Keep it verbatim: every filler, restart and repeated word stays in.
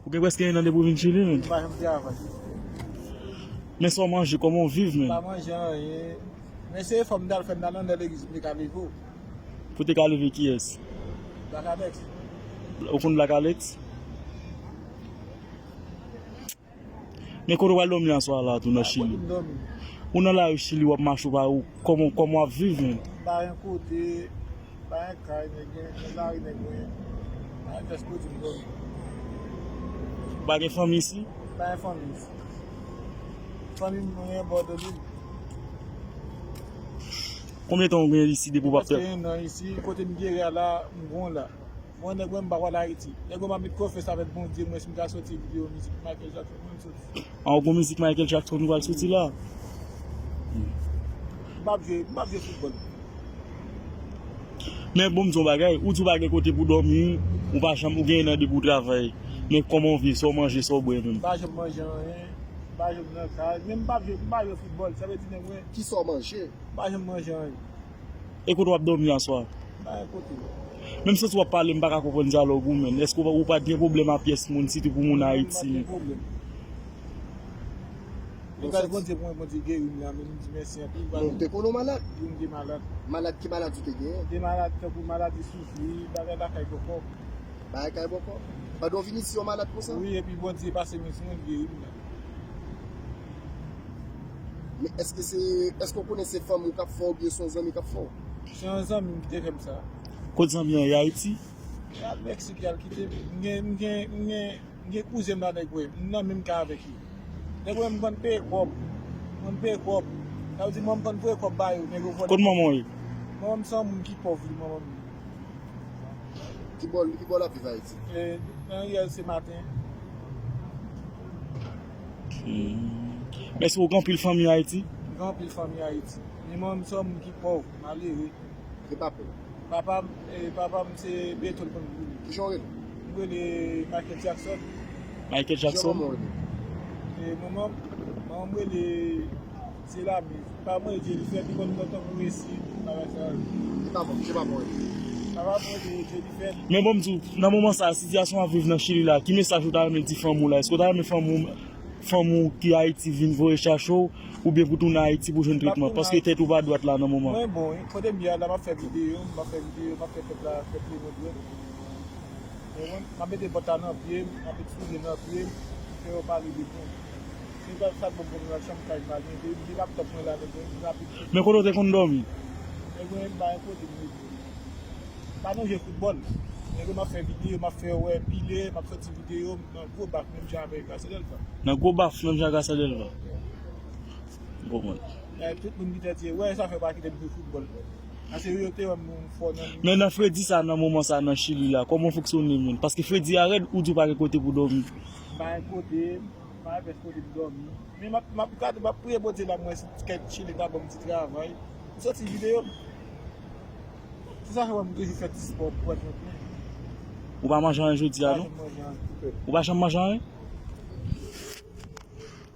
Ou gen prèske en an depi w vin Chili, menn. M pa janm travay. Men sa w manje, kòman w viv, menn? M pa manje anyen. Men se efò m t al fè, m t al anndan legliz, m te ka leve w. Pou te ka leve kiyès? Black Alex. Ou konn Black Alex? Men kote w pral dòmi aswè a la tou nan Chili? Kote m dòmi? Ou nan lari Chili, w ap mache, w pa, ou, kòman, kòman w ap viv, menn? M pa gen kote. Pa gen kay, nèg gen, gen lari, nèg gen. Pa gen pyès kote m dòmi. Ou pa gen fanmi isi? Pa gen fanmi isi. Fanmi m, mwen gen bò de lil. Konbyen tan ou gen isi depi w p ap... Prèske en an isi, kote m gere a la, m bon la. Mwen, nèg mwen, m pa pral Ayiti. Nèg mwen, m ap met konfyans avèk Bondye, mwen, si m ka soti videyo mizik Michael Jackson, mwen, m soti. An, ou gon mizik Michael Jackson ou pral soti la? M p ap jwe, m p ap jwe foutbòl. Men bon, m di w yon bagay, ou di w pa gen kote pou dòmi, ou pa janm, ou gen en an depi w travay. Men kòman w viv, sa w manje, sa w bwè menm? M pa janm manje anyen, m pa janm nan kay, men m p ap jwe, m pa jwe foutbòl, sa vle di nèg mwen. Kisa w manje? M pa janm manje anyen. E kote w ap dòmi aswè a? M pa gen kote. Menm santi w ap pale, m pa ka konprann dyalòg ou, menn. Èske w pa, ou pa t gen pwoblèm a pyès moun, sitou pou moun Ayiti? M pa t gen pwoblèm. Mwen grase Bondye pou mwen, Bondye geri m la, men m di mèsi anpil. Non, ou te konnen w malad? Wi, m te malad. Malad, ki maladi w te genyen? M te malad tankou maladi soufri, bagay lakay bòkò. Bagay kay bòkò. Pandan w vin isi, w malad konsa? Wi, epi Bondye pase men sou mwen, li geri m la. Men èske se, èske w konnen se fanmi w k ap fè w oubyen se yon zanmi k ap fè w? Se yon zanmi m ki te fè m sa. Kot zanmi an ye, Ayiti? Li al Meksik, li al kite m. M gen, m gen, m gen, m gen kouzen m la, nèg wè m nan menm kay avèk li. Nèg wè m konn peye kòb. M konn peye kòb. Sa vle di mwen m konn voye kòb ba yo, nèg yo vòlè. Kot manman w ye? Manman m se yon moun ki pòv, li, manman m. Ki bò, ki bò l ap viv Ayiti? E, nan yè se maten. Hmm. Men si w gen anpil fanmi Ayiti? M gen anpil fanmi Ayiti. Men mwen, m se yon moun ki pòv, malere. Ki papa w? Papa m, e, papa m se beto l konn boule. Kijan w rele? M rele Michael Jackson. Michael Jackson? Kijan manman w rele? E, manman m, manman m rele Se la menm. Pa mwen Jennifer, li konn kontan pou resi, bagay sa yo. Li pa bon, se pa bon. Papa mwen Jennifer. Men bon, m di w, nan moman sa, sitiyasyon w ap viv nan Chili la, ki mesaj ou ta renmen di fanmi w la? Èske w ta renmen fanmi w, fanmi w ki Ayiti vin voye chache w, oubyen pou tounen Ayiti pou jwenn tretman? Paske tèt ou pa dwat la nan moman. Mwen bon, kote m ye a la, m ap fè videyo, m ap fè videyo, m ap fè pèp la, pèp lemonn wè. Konprann? M ap mete bòt la nan pye m, m ap mete soulye nan pye m, fè yo pale de mwen. Si yo pa sa bon pou mwen, chanm kay m pa gen, de, de laptòp mwen la, nèg mwen, rapid. Men kote w te konn dòmi? Nèg mwen, m pa gen kote m rete. M pa nan jwe foutbòl. Nèg mwen, m ap fè videyo, m ap fè yo wè pile, m ap soti videyo m nan gwo baf, menm jan avèk Gracia Delva. Nan gwo baf, menm jan Gracia Delva. M konprann. E, tout moun ki te di, wè, sa fè pa kite m jwe foutbòl. Paske yo te wè m fò nan... Men nan fredi sa, nan moman sa, nan Chili la, kòman w fonksyone menm? Paske fredi a rèd, ou di w pa gen kote pou dòmi. M pa gen kote, m pa gen pyès kote pou dòmi. Men m ap, m ap gade, m ap priye Bondye la, m wè si kèk Chili ka ban m ti travay. M soti videyo m. Se sa fè wè m toujou fè ti spò pou wè m byen. Ou pa manje anyen jodi a, non? M pa janm manje anyen. Ou pa janm manje anyen?